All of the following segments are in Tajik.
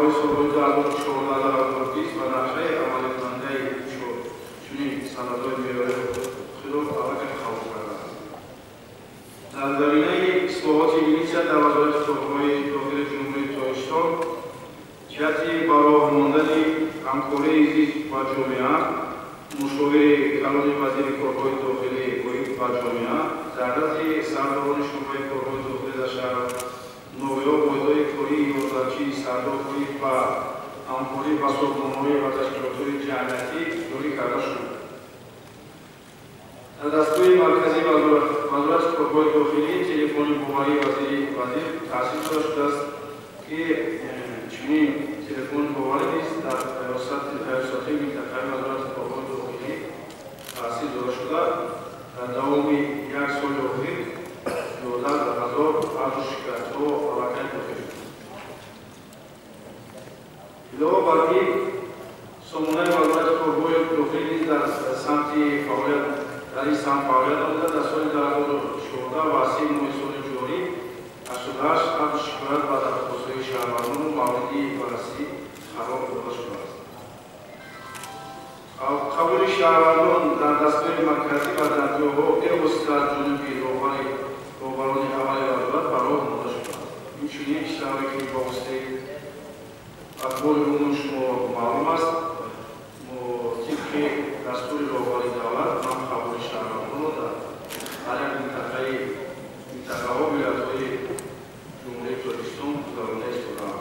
Барои солҳои 2014-2020 ва нақшаи амаликунандаи чунин санадҳои меъёрии ҳуқуқиро аллакай қабул кардааст. Дар заминаи ислоҳоти милитсия дар Вазорати корҳои дохили Ҷумҳурии Тоҷикистон ҷиҳати ба роҳ мондани ҳамкории зич ба ҷомеа, мушовири калони вазири корҳои дохилӣ оид ба ҷомеа дар назди сардорони шӯъбаи корҳои дохилӣ дар шаҳр ноҳияҳо воҳидҳои кории ёрдамчии сардор оид ба ҳамкорӣ ба созмонҳои ва ташкилотҳои ҷамъиятӣ ҷорӣ карда шуд. Дар дастгоҳи марказии Вазорати корҳои дохилӣ телефони боварии вазир таъсис дода шудааст, ки чунин телефони боварӣ низ дар раёсатҳои минтақавии Вазорати корҳои дохилӣ таъсис дода шуда, дар давоми як соли охир 11 000 арзу шикоятҳо аллакай дохил шуд. Илова бар ин, сомонаи Вазорати корҳои дохилӣ низ дар самти фаъолият дар ин самт фаъолият намуда, дар соли 2014 ва 3 моҳи соли ҷорӣ 88 арзу шикоят ба дархостҳои шаҳрвандону мавриди баррасӣ қарор дода шудааст. Қабули шаҳрвандон дар дастгоҳи марказӣ ва дар ҷойҳо бевосита аз ҷониби роҳбарони аввали вазорат ба роҳ монда шудааст. Инчунин, тавре ки ба воситаи ахбори умуми шумо маълум аст, тибқи дастури роҳбари давлат ман қабули шаҳрвандонро дар ҳар як минтақаҳо, вилоятҳои Ҷумҳурии Тоҷикистон гузаронида истодаам.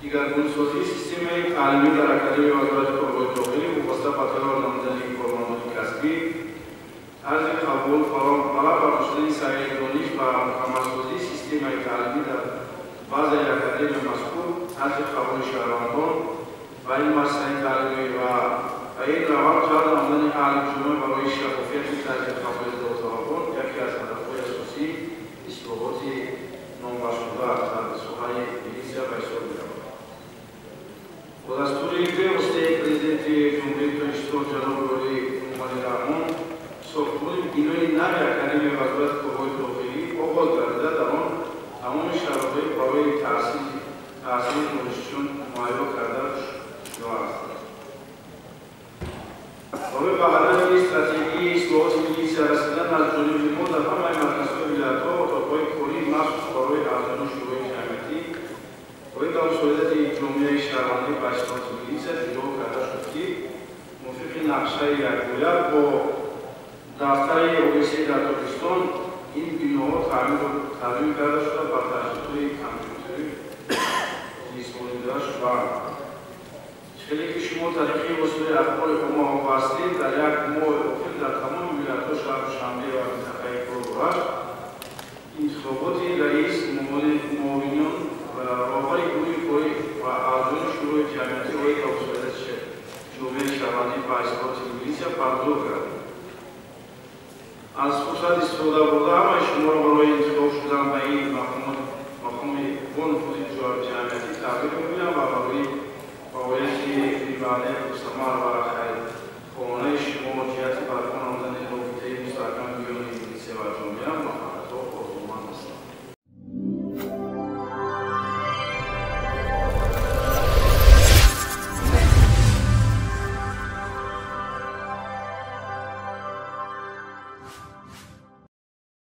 Дигаргунсозии системаи таълимӣ дар Академияи Вазорати корҳои дохилӣ вобаста ба тайёр намудани кормандони касбӣ, тарзи қабул, баланд бардоштани савияи дониш ва мукаммалсозии системаи таълимӣ дар базаи академияи мазкур, тарзи қабули шаҳрвандон ба ин муассисаи таълимӣ ва ба ин раванд ҷалб намудани аҳли ҷомеа барои шаффофияти тарзи қабули довталабон яке аз ҳадафҳои асосии ислоҳоти номбаршуда дар соҳаи милитсия ба ҳисоб меравад. Бо дастури бевоситаи Президенти Ҷумҳурии Тоҷикистон ҷаноби олӣ Эмомалӣ Раҳмон сохтмони бинои нави Академияи Вазорати корҳои дохилӣ оғоз гардида, дар он тамоми шароитҳои барои таҳсили донишҷӯён муҳайё карда шудааст. Барои ба ҳадафи стратегии ислоҳоти милитсия расидан аз ҷониби мо дар ҳамаи марказҳои вилоятҳо отоқҳои кории махсус барои аъзоёни шӯрои ҷамъиятӣ оид ба мусоидати ҷомеаи шаҳрвандӣ ба ислоҳоти милитсия ҷудо карда шуд, ки мувофиқи нақшаи якбоя бо дафтари ОБСЕ дар Тоҷикистон ин биноҳо таъмир карда шуда, ба таҷҳизотҳои компютерӣ ҷисмонида шудаанд. Хеле ки шумо тариқи воситаи ахбори омма огоҳ ҳастед, дар як моҳи охир дар тамоми вилоятҳо, шаҳру Душанбе ва минтақаи Кӯлоб интихоботи раис, муовинон, роҳбари гурӯҳи корӣ ва аъзоёни шӯрои ҷамъиятӣ оид ба мусоидати ҷомеаи шаҳрвандӣ ба ислоҳоти милитсия баргузор гардид. Аз фурсат истифода бурда, ҳамаи шуморо барои интихоб шудан ба ин мақоми бонуфузи ҷамъиятӣ табрик мегӯям ва барои фаъолияти